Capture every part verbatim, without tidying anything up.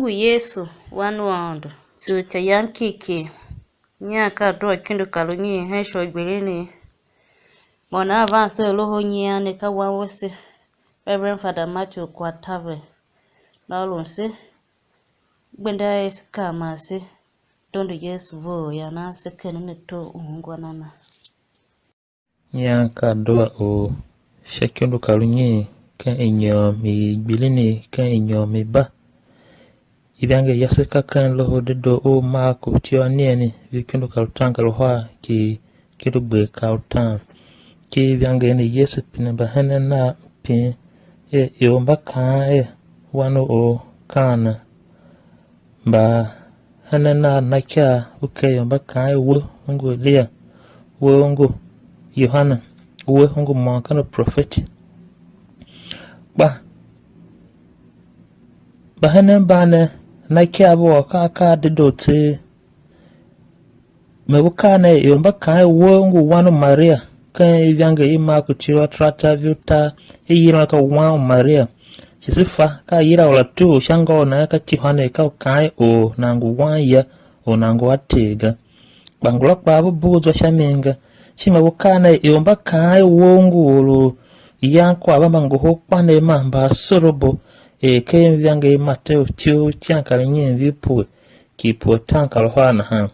U Yesu, Wan u Aôndo. Sugh ityô yam kighkigh. Nyian ka adua ikundu kar unyiin hen shighe u gbilin. Mo nan van se u loho nyian ne ka wan wese, Reverend Father Matthew Kwatave. Na ôron se gbenda er se kaa man se dondo Yesu vough yô, nahan se keren ato u ungwa nana. Nyian ka adua u sha ikundu kar unyiin ken inyom i gbilin ken inyom i ba. Ivangeli yase ka ken loho u dedoo u Marku, ityough anigheni, ve ikundu kar utaan kar uhar ki ikundu gber kar utaan. Ki ivangeli ne Yesu pine mbahenen Nav mpin er ior mba kaan er: Wan u or ka ana? Mbahenen Nav na ikar, ve ker ior mba kaan er: We u ngu Eliya, we u ngu Yohane, we u ngu môm ken uprofeti. Kpa mbahenen mban ne na ikar ve ôr ka akaa dedoo tseegh. Me ve kaa ne er: Ior mba kaan er: We u ngu wan u Maria, ken ivangeli i Marku ityough ataratar, ivur tar, i yilan ka wan u Maria. Shi se fa, ka a yila or la tugh sha ngô u nan yô, ka Yohane, ka u kaan er or nan ngu wan ya, or nan ngu a Ter ga. Kpa ngula kpaa ve bugh zwa sha mi ga. Shin ma ve kaa ne er: Ior mba kaan er: We u ngu or u yan kwagh va mbangoholkpanev man mbaasorobo, er ken ivangeli i Mateu ityough ityankar nyiin ve pue, ki pue taankaruhar nahan.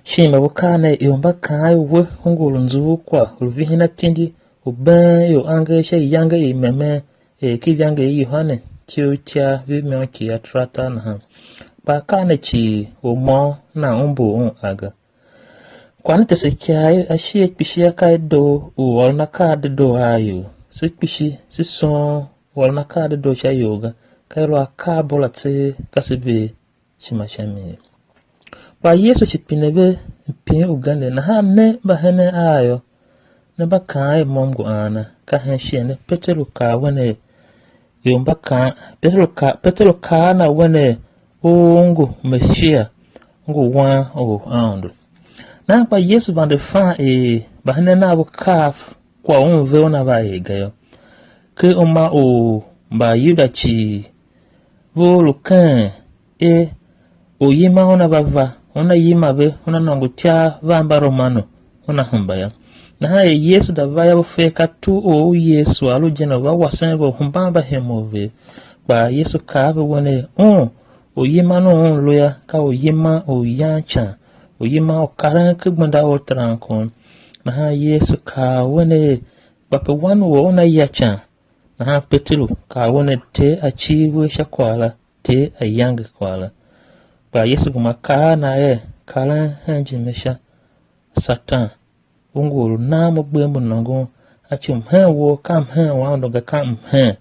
Shin ma ve kaa ne er: Ior mba kaan er: We u ngu or u nzughul kwagh, u vihin atindi, u been ior angev sha iyange i memen, er ken ivangeli i Yohane ityough ityav ve môm ki ataratar nahan. Kpa akaa ne cii or môm nan umbur un a ga. Kwagh ne tese ikyav ashighe kpishi a ka i doo u ôron akaa dedoo a ior. Se kpishi se soo ôron akaa dedoo sha ior ga, ka i lu akaa bo la tseegh ka se ver ishima sha mi. Kpa Yesu shi pine ve mpin ugen, nahan ne mbahenen Av yô, ne mba kaan er: Mo m ngu ana? Ka hen shighe ne Peteru kaa wen er, ior mba kaan, Peteru kaa, Peteru kaa a na wen er: U ngu Meshia, u ngu Wan u Aôndo. Nahan kpa Yesu vande fan er mbahenen Nav ve kav kwagh u un ve una va er ga yô. Ken uma u Mbayuda cii ve lu ken er oryiman una va va, una yima ve, una nôngo ityav va Mbaromanu, una hemba yô. Nahan er Yesu da va yô, ve fe ka tugh u Yesu a lu je ne, u va wasen ve, u hemban mbahimu vev. Kpa Yesu kaa a ve wen er: Un, oryiman u un lu yô, ka oryiman u yan ican, oryiman u karen ken gbenda u terankon. Nahan Yesu kaa a wen er: Kpa pe Wan u or una ya ican. Nahan Peteru kaa a wen er: Ter, a cir uwegh sha kwagh la, Ter, a yange kwagh la. Kpa Yesu gema kaa a na er: Karen hen ijime sha, Satan, u ngu or u nan mo gbev mo nôngon, a ci u mhen wou, ka mhen u Aôndo ga, ka mhen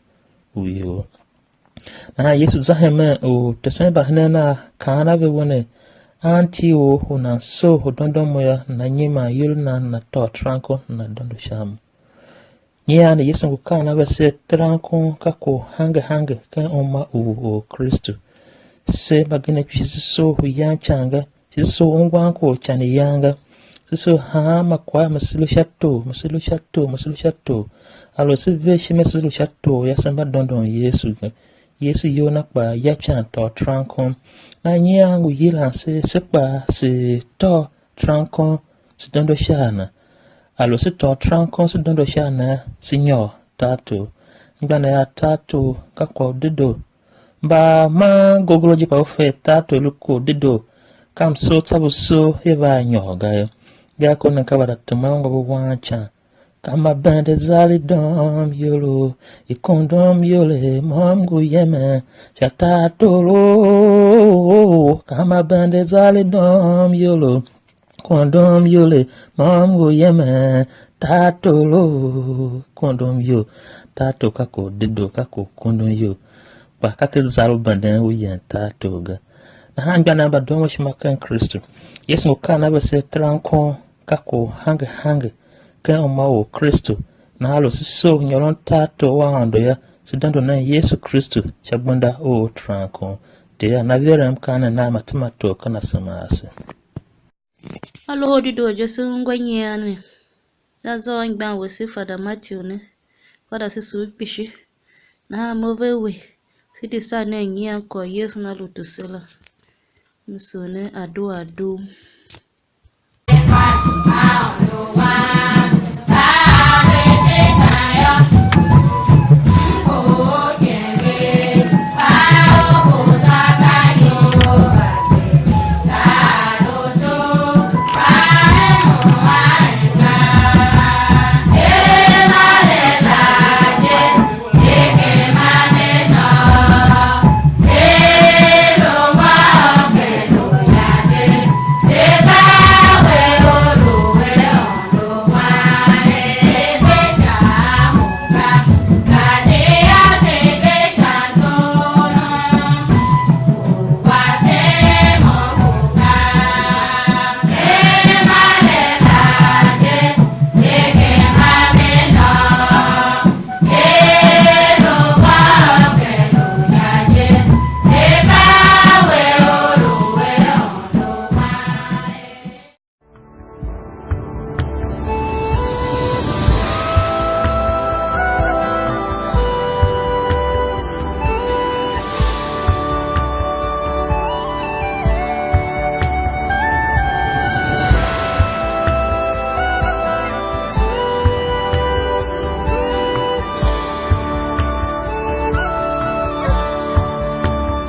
u ior. Nahan Yesu za hemen u tesen mbahenen Nav, kaan a ve wen er: Anti or u nan sogh u dondon mo yô, nana nyiman iyol i nan, nana tôô terankon, nana dondo sha a mo. Nyian ne Yesu ngu kaan a vese er terankon ka kwagh u hange hange ken uma u Orkristu. Se mbagenev kpishi se soo u yan ican ga, se soo ungwan kwagh u ican i yan ga. Se soo hanma kwagh, me se lu sha tor, me se lu sha tor, me se lu sha tor. A lu se ver ishima se lu sha tor yô, se mba dondon Yesu ga. Yesu iyol na kpaa ya ican tôô terankon. Nahan nyian ngu yilan se, se kpaa se tôô terankon, se dondo sha a na. A lu se tôô terankon se dondo sha a na, se nyôr tartor. Anmgbianev av, tartor ka kwagh u dedoo. Mba man gogolo je kpa ve fe er tartor lu kwagh u dedoo, ka msoo tsa ve soo er vea nyôr ga yô. Gadia ko ne ka vea za temen ungwa ve wang ican. Ka ma bende zar i dom iyolo, i kondom iyole, mo m ngu yemen sha tartor. Ka ma bende zar i dom iyolo, kondom iyole, mo m ngu yemen tartor. Kondom iyol, tartor ka kwagh u dedoo, ka kwagh u kondon iyol, kpa ka ken zar u benden u yen tartor ga. Nahan anmgbianev mba doon ishima ken Kristu, Yesu ngu kaan a vese er terankon ka kwagh u hange hange ken uma u Kristu. Nahan lu se soo u nyôron tartor u Aôndo yô, se dondo nen Yesu Kristu sha gbenda u terankon. Ter a na, verem mkaanem nav ma tema tor ken asema ase. A loho u dedoo je se ungwa nyian ne, za zôô anmgbian wese Fada Matthew ne, Fada se sugh kpishi. Nahan mo ve we, Se de saa nen nyian kwagh Yesu Una lutu se la. M sugh ne adua dum.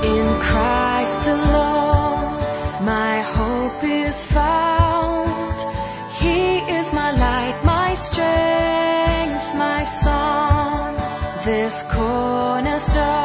In Christ alone, my hope is found. He is my light, my strength, my song. This cornerstone